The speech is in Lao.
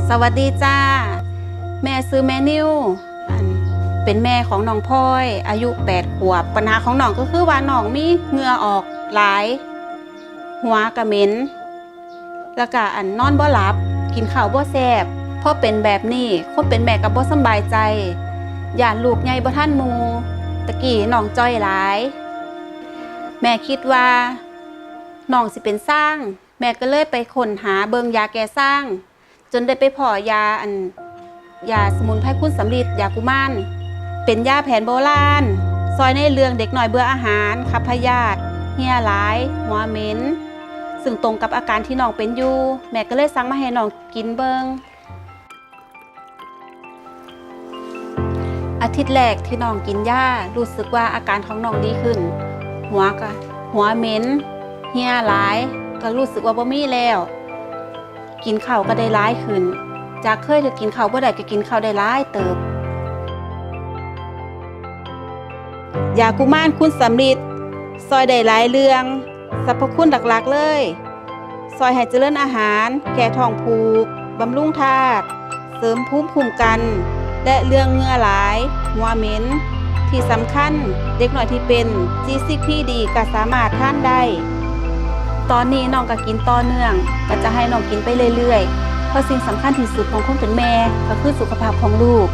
ສະຫວັດດີຈ້າ ແມ່ຊື່ແມ່ນິວ ອັນ ເປັນແມ່ຂອງນ້ອງພອຍ ອາຍຸແປດຂວບ. ບັນຫາຂອງນ້ອງກໍຄືວ່ານ້ອງມີເຫື່ອອອກຫຼາຍ, ຫົວກະເໝັນ ແລ້ວກະ ອັນ ນອນບໍ່ຫຼັບ, ກິນເຂົ້າບໍ່ແຊບ. ພໍເປັນແບບນີ້ ຄົນເປັນແມ່ກໍບໍ່ສຳບາຍໃຈ, ຢ້ານລູກໃຫຍ່ບໍ່ທັນໝູ່. ຕະກີ້ນ້ອງຈ່ອຍຫຼາຍ, ແມ່ຄິດວ່ານ້ອງຊິເປັນຊາງ. ແມ່ກໍເລີຍໄປຄົ້ນຫາເບິ່ງຢາແກ້ຊາງ ຈົນໄດ້ໄປພໍ້ຢາ ອັນ ຢາສະໝຸນໄພຄູນສຳລິດ ຢາກຸມານ ເປັນຢາແຜນໂບລານ ຊ່ອຍໃນເລື່ອງເດັກນ້ອຍເບື່ອອາຫານ, ຂັບພະຍາດ, ເຫື່ອຫຼາຍ, ຫົວເໝັນ ຊຶ່ງຕົງກັບອາການທີ່ນ້ອງເປັນຢູ່. ແມ່ກໍເລີຍສັ່ງມາໃຫ້ນ້ອງກິນເບິ່ງ. ອາທິດແລກທີ່ນ້ອງກິນຢາ ຮູ້ສຶກວ່າອາການຂອງນ້ອງດີຂຶ້ນ, ຫົວກະ ຫົວເໝັນ, ເຫື່ອຫຼາຍ ກະຮູ້ສຶກວ່າບໍ່ມີແລ້ວ, ກິນເຂົ້າກະໄດ້ຫຼາຍຂຶ້ນ, ຈາກເຄີຍທີ່ກິນເຂົ້າບໍ່ໄດ້ ກະກິນເຂົ້າໄດ້ຫຼາຍເຕີບ. ຢາກຸມານຄູນສຳລິດ ຊ່ອຍໄດ້ຫຼາຍເລື່ອງ, ສັບພະຄຸນຫຼັກໆເລີຍ ຊ່ອຍໃຫ້ຈະເລີນອາຫານ, ແກ້ທ້ອງຜູກ, ບຳລຸງທາດ, ເສີມພູມຄຸ້ມກັນ ແລະ ເລື່ອງເຫື່ອຫຼາຍ, ຫົວເໝັນ. ທີ່ສຳຄັນ ເດັກນ້ອຍທີ່ເປັນ GCPD ກໍສາມາດທານໄດ້. ຕອນນີ້ນ້ອງກໍກິນຕໍ່ເນື່ອງ, ກໍຈະໃຫ້ນ້ອງກິນໄປເລື້ອຍໆ ເພາະສິ່ງສຳຄັນທີ່ສຸດຂອງຄົນເປັນແມ່ ກໍຄືສຸຂະພາບຂອງລູກ.